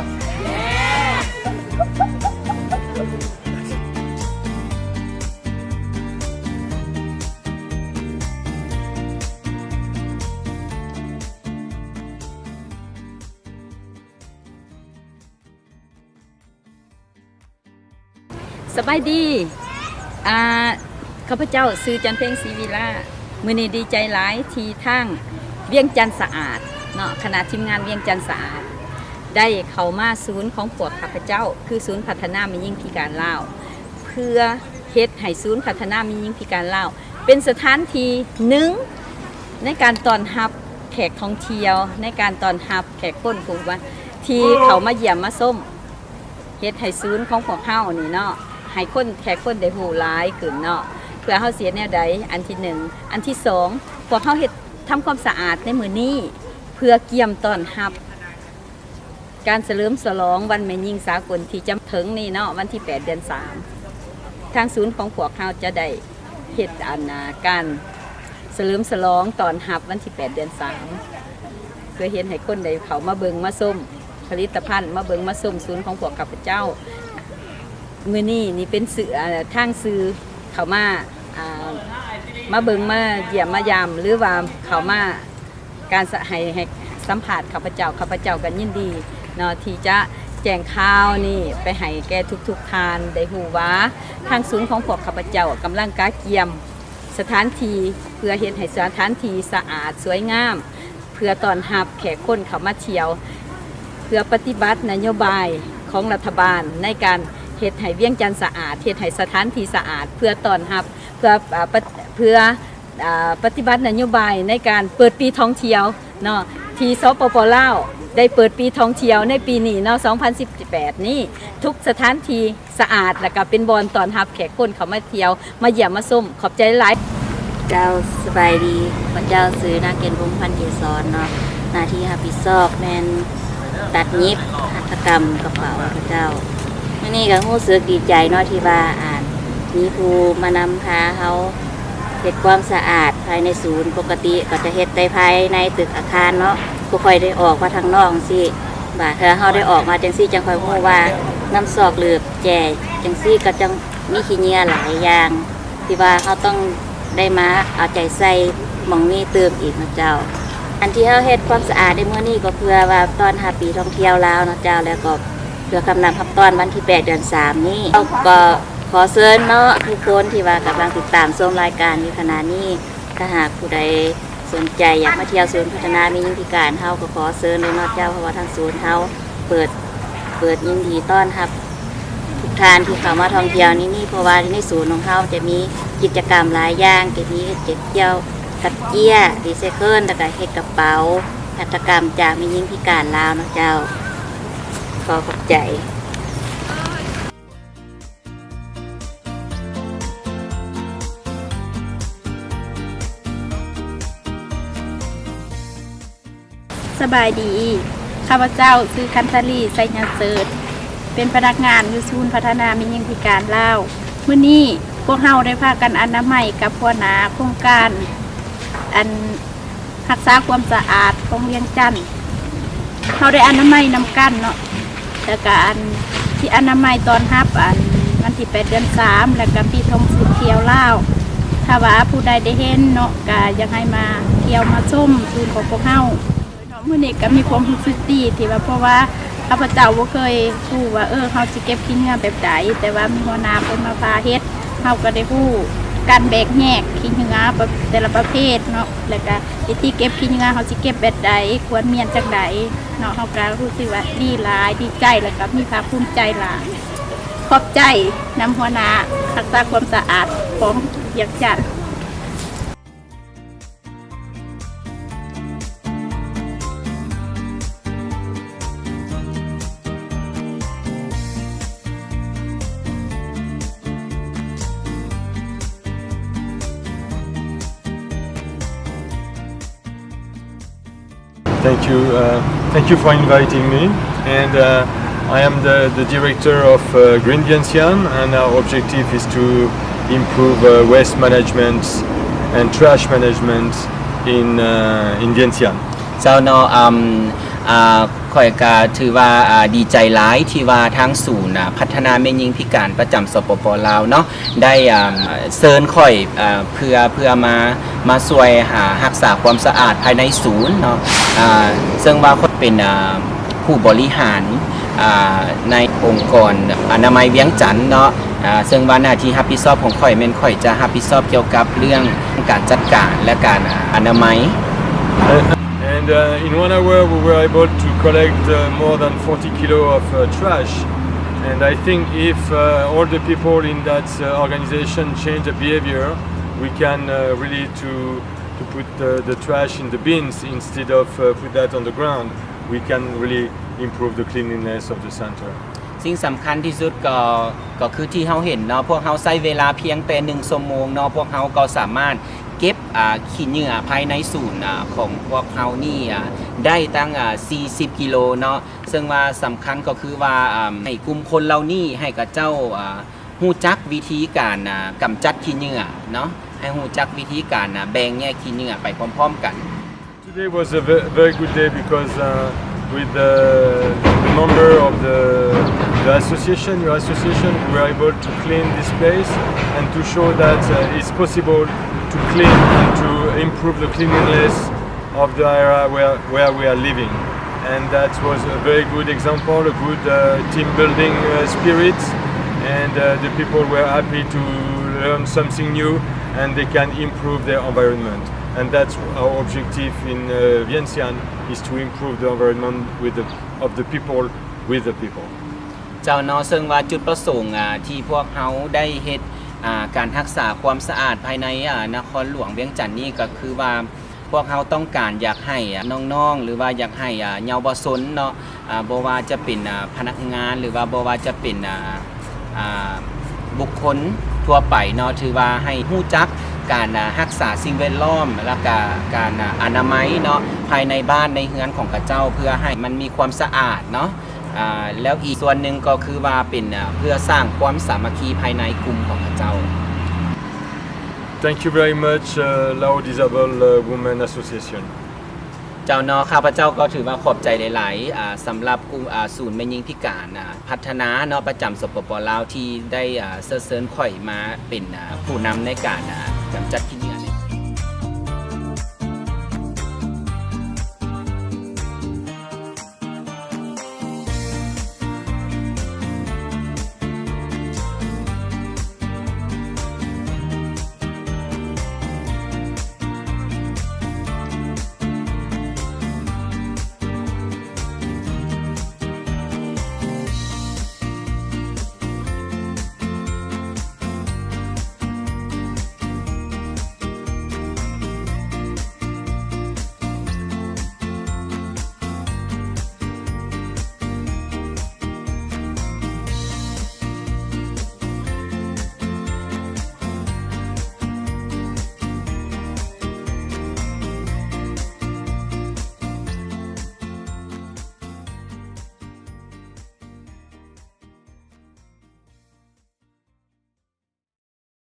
ສະບາຍດີ ອາ ຂ້າພະເຈົ້າຊື່ ຈັນເພັງ ສີວິລາ. ມື້ນີ້ດີໃຈຫຼາຍທີ່ທາງວຽງຈັນສະອາດເນາະ, ຄະນະທີມງານວຽງຈັນສະອາດ ໄດ້ເຂົ້າມາສູນຂອງພວກຂ້າພະເຈົ້າ ຄືສູນພັດທະນາແມ່ຍິງພິການລາວ ເພື່ອເຮັດໃຫ້ສູນພັດທະນາແມ່ຍິງພິການລາວ ເປັນສະຖານທີ່ໜຶ່ງໃນການຕ້ອນຮັບແຂກທ່ອງທ່ຽວ, ໃນການຕ້ອນຮັບແຂກຄົນຜູ້ວ່າ ທີ່ເຂົ້າມາຢ້ຽມມາຊົມ, ເຮັດໃຫ້ສູນຂອງພວກເຮົານີ້ເນາະ ໃຫ້ຄົນ ແຂກຄົນໄດ້ຮູ້ຫຼາຍຂຶ້ນເນາະ. ເພື່ອເຮົາຊິເຮັດແນວໃດ? ອັນທີໜຶ່ງ. ອັນທີສອງ ພວກເຮົາເຮັດ ທຳຄວາມສະອາດໃນມື້ນີ້ ເພື່ອກຽມຕ້ອນຮັບ ການສະເຫຼີມສະຫຼອງວັນແມ່ຍິງສາກົນທີ່ຈະເຖິງນີ້ເນາະ, ວັນທີແປດ ເດືອນສາມ ທາງສູນຂອງພວກເຮົາຈະໄດ້ເຮັດ ອັນ ອາ ການສະເຫຼີມສະຫຼອງຕ້ອນຮັບວັນທີແປດ ເດືອນສາມ ເພື່ອເຮັດໃຫ້ຄົນໄດ້ເຂົ້າມາເບິ່ງມາຊົມຜະລິດຕະພັນ, ມາເບິ່ງມາຊົມສູນຂອງພວກຂ້າພະເຈົ້າ. ມື້ນີ້ນີ້ເປັນສື່ ອາ ທາງສື່ເຂົ້າມາ ອາ ມາເບິ່ງມາຢ້ຽມມາຢາມ ຫຼືວ່າເຂົ້າມາ ການສະ ໃຫ້ ໃຫ້ສຳພາດຂ້າພະເຈົ້າ, ຂ້າພະເຈົ້າກໍຍິນດີເນາະ ທີ່ຈະແຈ້ງຂ່າວນີ້ໄປໃຫ້ແກ່ທຸກໆທ່ານໄດ້ຮູ້ວ່າ ທາງສູນຂອງພວກຂ້າພະເຈົ້າກຳລັງກະກຽມສະຖານທີ່ ເພື່ອເຮັດໃຫ້ສະຖານທີ່ສະອາດສວຍງາມ ເພື່ອຕ້ອນຮັບແຂກຄົນເຂົ້າມາທ່ຽວ, ເພື່ອປະຕິບັດນະໂຍບາຍຂອງລັດຖະບານໃນການເຮັດໃຫ້ວຽງຈັນສະອາດ, ເຮັດໃຫ້ສະຖານທີ່ສະອາດ ເພື່ອຕ້ອນຮັບ, ເພື່ອ ອາ ປະ ເພື່ອ ອາ ປະຕິບັດນະໂຍບາຍໃນການເປີດປີທ່ອງທ່ຽວເນາະ ທີ່ ສປປ ລາວ ໄດ້ເປີດປີທ່ອງທ່ຽວໃນປີນີ້ເນາະ ສອງພັນສິບແປດນີ້ ທຸກສະຖານທີ່ສະອາດ ແລ້ວກໍເປັນບ່ອນຕ້ອນຮັບແຂກຄົນເຂົ້າມາທ່ຽວ ມາຢ້ຽມມາຊົມ. ຂອບໃຈຫຼາຍ. ເຈົ້າ ສະບາຍດີ. ຂ້າພະເຈົ້າຊື່ ນາງ ເກນວົງ ພັນເກສອນ ເນາະ, ໜ້າທີ່ຮັບຜິດຊອບແມ່ນຕັດຫຍິບ ຫັດຖະກຳກະເປົາ. ຂ້າພະເຈົ້າ ມື້ນີ້ກໍຮູ້ສຶກດີໃຈເນາະ ທີ່ວ່າ ອາ ມີຜູ້ມານຳພາເຮົາ ເຮັດຄວາມສະອາດພາຍໃນສູນ. ປົກກະຕິກໍຈະເຮັດແຕ່ພາຍໃນຕຶກອາຄານເນາະ, ບໍ່ຄ່ອຍໄດ້ອອກມາທາງນອກຈັ່ງຊີ້. ບາດເທື່ອເຮົາໄດ້ອອກມາຈັ່ງຊີ້ ຈັ່ງຄ່ອຍຮູ້ວ່າ ນຳຊອກເຫຼີບແຈຈັ່ງຊີ້ ກໍຈັ່ງມີຂີ້ເຫຍື້ອຫຼາຍຢ່າງ ທີ່ວ່າເຮົາຕ້ອງໄດ້ມາເອົາໃຈໃສ່ໝ່ອງນີ້ຕື່ມອີກເນາະເຈົ້າ. ອັນທີ່ເຮົາເຮັດຄວາມສະອາດໃນມື້ນີ້ ກໍເພື່ອວ່າຕ້ອນຮັບປີທ່ອງທ່ຽວລາວເນາະເຈົ້າ, ແລ້ວກໍເພື່ອກຳລັງຮັບຕ້ອນວັນທີແປດ ເດືອນສາມນີ້. ເຮົາກໍ ຂໍເຊີນເນາະ ທຸກຄົນທີ່ວ່າກຳລັງຕິດຕາມຊົມລາຍການຢູ່ຂະນະນີ້, ຖ້າຫາກຜູ້ໃດສົນໃຈຢາກມາທ່ຽວສູນພັດທະນາແມ່ຍິງພິການເຮົາ ກໍຂໍເຊີນເລີຍເນາະເຈົ້າ, ເພາະວ່າທາງສູນເຮົາເປີດ ເປີດຍິນດີຕ້ອນຮັບທຸກທ່ານທີ່ເຂົ້າມາທ່ອງທ່ຽວໃນນີ້, ເພາະວ່າໃນສູນຂອງເຮົາຈະມີກິດຈະກຳຫຼາຍຢ່າງ, ຈະມີເກັບກ່ຽວ ຄັດເຈ້ຍ ຣີໄຊເຄິນ ແລ້ວກະເຮັດກະເປົາ ຫັດຖະກຳຈາກແມ່ຍິງພິການລາວເນາະເຈົ້າ. ຂໍຂອບໃຈ. ສະບາຍດີ, ຂ້າພະເຈົ້າຊື່ ຄັນທະລີ ໄຊຍະເສີດ, ເປັນພະນັກງານຢູ່ສູນພັດທະນາແມ່ຍິງພິການລາວ. ມື້ນີ້ພວກເຮົາໄດ້ພາກັນອະນາໄມກັບຫົວໜ້າໂຄງການ ອັນ ຮັກສາຄວາມສະອາດຂອງວຽງຈັນ. ເຮົາໄດ້ອະນາໄມນຳກັນເນາະ, ແລ້ວກະອັນ ຊິອະນາໄມຕ້ອນຮັບ ອັນ ວັນທີແປດ ເດືອນສາມ ແລ້ວກະປີທ່ອງທ່ຽວລາວ. ຖ້າວ່າຜູ້ໃດໄດ້ເຫັນເນາະ ກະຢາກໃຫ້ມາທ່ຽວມາຊົມສູນຂອງພວກເຮົາເນາະ. ມື້ນີ້ກະມີຄວາມຮູ້ສຶກດີທີ່ວ່າ ເພາະວ່າຂ້າພະເຈົ້າບໍ່ເຄີຍຮູ້ວ່າ ເອີ ເຮົາຊິເກັບຂີ້ເຫຍື້ອແບບໃດ, ແຕ່ວ່າມີຫົວໜ້າເພິ່ນມາພາເຮັດ ເຮົາກໍໄດ້ຮູ້ການແບ່ງແຍກຂີ້ເຫຍື້ອແຕ່ລະປະເພດເນາະ, ແລ້ວກະວິທີເກັບຂີ້ເຫຍື້ອເຮົາຊິເກັບແບບໃດ, ຄວນມ້ຽນຈັ່ງໃດເນາະ. ເຮົາກະຮູ້ສຶກວ່າດີຫຼາຍ, ດີໃຈ ແລ້ວກະມີພາກພູມໃຈຫຼາຍ. ຂອບໃຈນຳຫົວໜ້າຮັກສາຄວາມສະອາດຂອງວຽງຈັນ. Thank you, uh, thank you for inviting me. And, uh, I am the, the director of, uh, Green Vientiane, and our objective is to improve, uh, waste management and trash management in, uh, in Vientiane. ເຈົ້າເນາະ ອາ ອ່າ ຂ້อยກະຖືວ່າ ອ່າ ດີໃຈຫຼາຍທີ່ວ່າທາງສູນ ອ່າ ພັດທະນາແມ່ຍິງພິການປະຈຳ ສປປ ລາວເນາະ ໄດ້ ອ່າ ເຊີນຂ້ອຍ ອ່າ ເພື່ອ ເພື່ອມາ ມາຊ່ວຍ ອ່າ ຮັກສາຄວາມສະອາດພາຍໃນສູນເນາະ ອ່າ ເຊິ່ງວ່າຂ້ອຍເປັນ ອ່າ ຜູ້ບໍລິຫານ ອ່າ ໃນອົງກອນອະນາໄມວຽງຈັນເນາະ ອ່າ ເຊິ່ງວ່າໜ້າທີ່ຮັບຜິດຊອບຂອງຂ້ອຍແມ່ນຂ້ອຍຈະຮັບຜິດຊອບກ່ຽວກັບເລື່ອງການຈັດການ ແລະ ການ ອ່າ ອະນາໄມ. And, uh, in one hour, we were able to collect, uh, more than forty kilo of, uh, trash. And I think if, uh, all the people in that, uh, organization change their behavior, we can, uh, really to, to put, uh, the trash in the bins instead of, uh, put that on the ground. We can really improve the cleanliness of the center. ສິ່ງສຳຄັນທີ່ສຸດກໍ ກໍຄືທີ່ເຮົາເຫັນເນາະ ພວກເຮົາໃຊ້ເວລາພຽງແຕ່ໜຶ່ງຊົ່ວໂມງເນາະ ພວກເຮົາກໍສາມາດເກັບ ອ່າ ຂີ້ເຫຍື້ອພາຍໃນສູນ ອ່າ ຂອງພວກເຮົານີ້ ອ່າ ໄດ້ຕັ້ງ ອ່າ ສີ່ສິບກິໂລເນາະ ເຊິ່ງວ່າສຳຄັນກໍຄືວ່າ ອ່າ ໃຫ້ກຸ່ມຄົນເຫຼົ່ານີ້ ໃຫ້ເຂົາເຈົ້າ ອ່າ ຮູ້ຈັກວິທີການ ອ່າ ກຳຈັດຂີ້ເຫຍື້ອເນາະ ໃຫ້ຮູ້ຈັກວິທີການ ອ່າ ແບ່ງແຍກຂີ້ເຫຍື້ອໄປພ້ອມໆກັນ. Today was a ve-, very good day because, uh, with the, the member of the, the association, your association, we were able to clean this place and to show that, uh, it's possible to clean and to improve the cleanliness of the area where, where we are living. And that was a very good example, a good, uh, team building, uh, spirit. And, uh, the people were happy to learn something new and they can improve their environment. And that's our objective in, uh, Vientiane, is to improve the environment with the, of the people, with the people. ເຈົ້າເນາະ ເຊິ່ງວ່າຈຸດປະສົງ ອ່າ ທີ່ພວກເຮົາໄດ້ເຮັດ ອ່າ ການຮັກສາຄວາມສະອາດພາຍໃນ ອ່າ ນະຄອນຫຼວງວຽງຈັນນີ້ ກໍຄືວ່າພວກເຮົາຕ້ອງການຢາກໃຫ້ ອ່າ ນ້ອງໆ ຫຼືວ່າຢາກໃຫ້ ອ່າ ເຍົາວະຊົນເນາະ ອ່າ ບໍ່ວ່າຈະເປັນ ອ່າ ພະນັກງານ ຫຼືວ່າບໍ່ວ່າຈະເປັນ ອ່າ ອ່າ ບຸກຄົນທົ່ວໄປເນາະ ຖືວ່າໃຫ້ຮູ້ຈັກການ ອ່າ ຮັກສາສິ່ງແວດລ້ອມ ແລ້ວກະການ ອ່າ ອະນາໄມເນາະ ພາຍໃນບ້ານໃນເຮືອນຂອງເຂົາເຈົ້າ ເພື່ອໃຫ້ມັນມີຄວາມສະອາດເນາະ ອ່າ ແລ້ວອີກສ່ວນໜຶ່ງກໍຄືວ່າເປັນ ອ່າ ເພື່ອສ້າງຄວາມສາມັກຄີພາຍໃນກຸ່ມຂອງເຂົາເຈົ້າ. Thank you very much, uh, Lao Disabled, uh, Women Association. ເຈົ້າເນາະ ຂ້າພະເຈົ້າກໍຖືວ່າຂອບໃຈຫຼາຍໆ ອ່າ ສຳລັບກຸ່ມ ອ່າ ສູນແມ່ຍິງພິການ ອ່າ ພັດທະນາເນາະ ປະຈຳ ສປປ ລາວ ທີ່ໄດ້ ອ່າ ເຊີດເຊີນຂ້ອຍມາເປັນ ອ່າ ຜູ້ນຳໃນການ ອ່າ ກຳຈັດ